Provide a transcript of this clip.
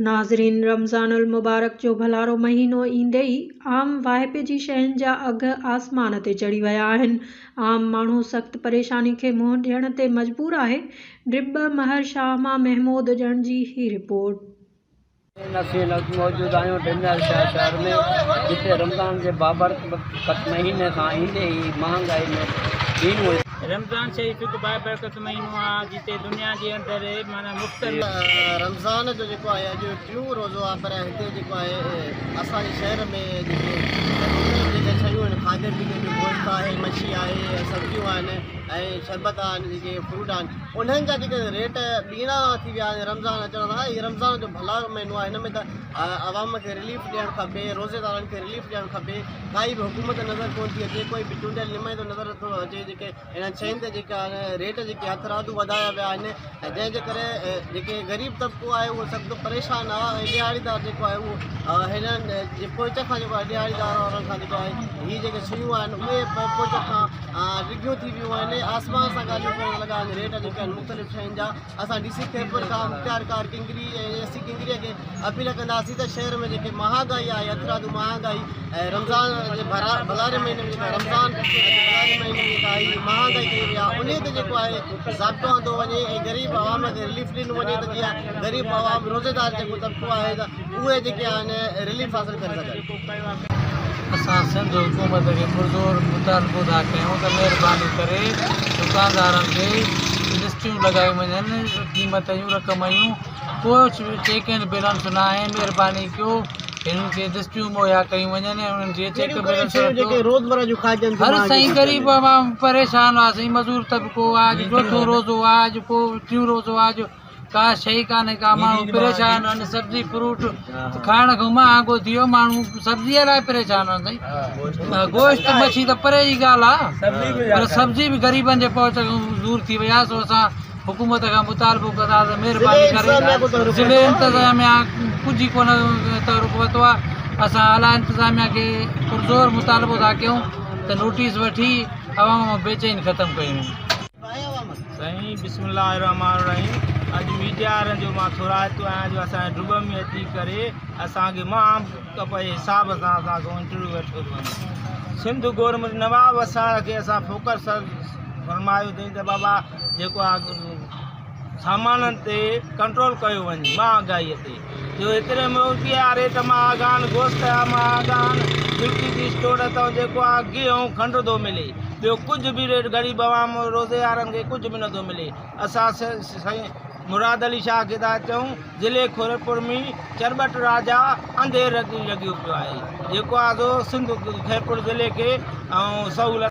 ناظرين رمضان المبارڪ جو ڀلارو مهينو ايندي ئي عام واهپي جي شين جا اگهه آسمان تي چڙهي ويا آهن، عام ماڻهو سخت پريشاني کي منهن ڏيڻ تي مجبور آهي، ڊٻ مهر شاهه مان محمود اڄڻ جي هي رپورٽ. اسين موجود آهيون ڊميال شاهه شهر ۾ جتي رمضان جي بابرڪت مهيني کان ايندي ئي مهانگائي ۾ ٻيڻو رمضان شريف هڪ بابرڪت مهينو آ جتي دنيا جي اندر معنيٰ مختلف. رمضان جو جيڪو آهي اڄ ٽيون روزو آ پر هتي جيڪو آهي اسان جي شهر ۾ جيڪي مختلف جيڪي شيون آهن کاڌي پيتي جو گوشت آهي مڇي آهي سبزيون آهن ۽ شربت آهن جيڪي فروٽ آهن انهن جا جيڪي ريٽ ٻيڻا ٿي ويا آهن رمضان اچڻ سان هي رمضان جو ڀلارو مهينو آهي هن ۾ ته عوام کي رليف ڏيڻ کپي روزيدارن کي رليف ڏيڻ کپي ڪائي به حڪومت نظر ڪونه ٿي اچي ڪوئي به چونڊيل نمائندو نظر نٿو اچي جيڪي انهن شين تي جيڪا ريٽ جيڪي هٿرادو وڌايا ويا آهن ۽ جنهن جي ڪري جيڪي غريب طبقو آهي اهو سخت پريشان آهي ۽ ڏهاڙيدار جيڪو آهي اهو هنن جي پهچ کان جيڪو آهي ڏهاڙيدار وارن کان جيڪو آهي هي جيڪي شيون آهن اهي پهچ کان ڊگهيون ٿي ويون آهن آسمان سان ڳالهيون ڪرڻ لڳا آهن ريٽ جيڪي آهن مختلف شين جا اسان ڊي سي خيرپور کان مختيار ڪار ڪنگري ۽ ايس سي ڪنگري کي اپيل ڪنداسين ته شهر ۾ جيڪي مهانگائي آهي هٿرادو مهانگائي ۽ رمضان جي ڀلاري مهيني ۾ جيڪا رمضان جي ڀلاري مهيني ۾ جيڪا هي مهانگائي ڪئي وئي آهي انهي تي جيڪو آهي ضابطو آندو وڃي ۽ غريب عوام کي رليف ڏنو وڃي ته جيئن غريب عوام روزيدار جيڪو طبقو آهي ته اهي جيڪي آهن رليف حاصل ڪري سگهن. اسان سنڌ حڪومت کي پرزور مطالبو ٿا ڪيون ته مهرباني ڪري دڪاندارن کي لسٽيون لڳايون وڃن قيمت جون رقم جون ڪو چيڪ اينڊ بيلنس ناهي مهرباني ڪيو هنن کي لسٽيون مهيا ڪيون وڃن ۽ انهن کي چيڪ بيلنس رکيو هر سائين غريب عوام پريشان آ سائين مزور طبقو آ اڄ چوٿون روزو آ اڄ ڪو ٽيون روزو آ اڄ ڪا شيء ڪانهي ڪا ماڻهو پريشان آهن سبزي فروٽ کائڻ کان مهانگو ٿي ويو ماڻهو سبزي لاء پريشان آهن سائين گوشت مڇي ته پري جي ڳالهه آهي پر سبزي به غريبن جي پهچ کان دور ٿي وئي آهي سو اسان حڪومت کان مطالبو ڪنداسين ته مهرباني ڪري ضلعي انتظاميا ڪجهه ئي ڪونه تحرڪ ورتو آهي اسان اعليٰ انتظاميا کي پرزور مطالبو ٿا ڪيون ته نوٽيس وٺي عوام مان بيچيني ختم ڪئي وڃي. سائين بسم الله الرحمٰن الرحيم اڄ ميڊيا وارن جو مان ٿورائتو آهيان جو اسان جي ڊٻ ۾ اچي ڪري اسان کي مهان ڪپ جي حساب سان اسان کان انٽرويو وٺيو ٿو وڃي سنڌ گورنمينٽ نواب وساڻ کي اسان فوڪس فرمايو اٿئي ته بابا جيڪو آ سامانن تي ڪنٽرول ڪيو وڃي مهانگائي تي جو هيتري مهانگي آ ريٽ مهانگا آهن گوشت جا مهانگا آهن ملڪي جي اسٽور تان جيڪو آ گيهه ۽ کنڊ ٿو ملي ٻيو ڪجهه به ريٽ غريب عوام روزي وارن کي ڪجهه به نٿو ملي اسان سائين مراد علي شاهه کي ٿا چئون ضلعي خيرپور ۾ چرٻٽ راجا انڌير لڳيو پيو آهي جيڪو آ سو سنڌ خيرپور ضلعي کي ۽ سهولت.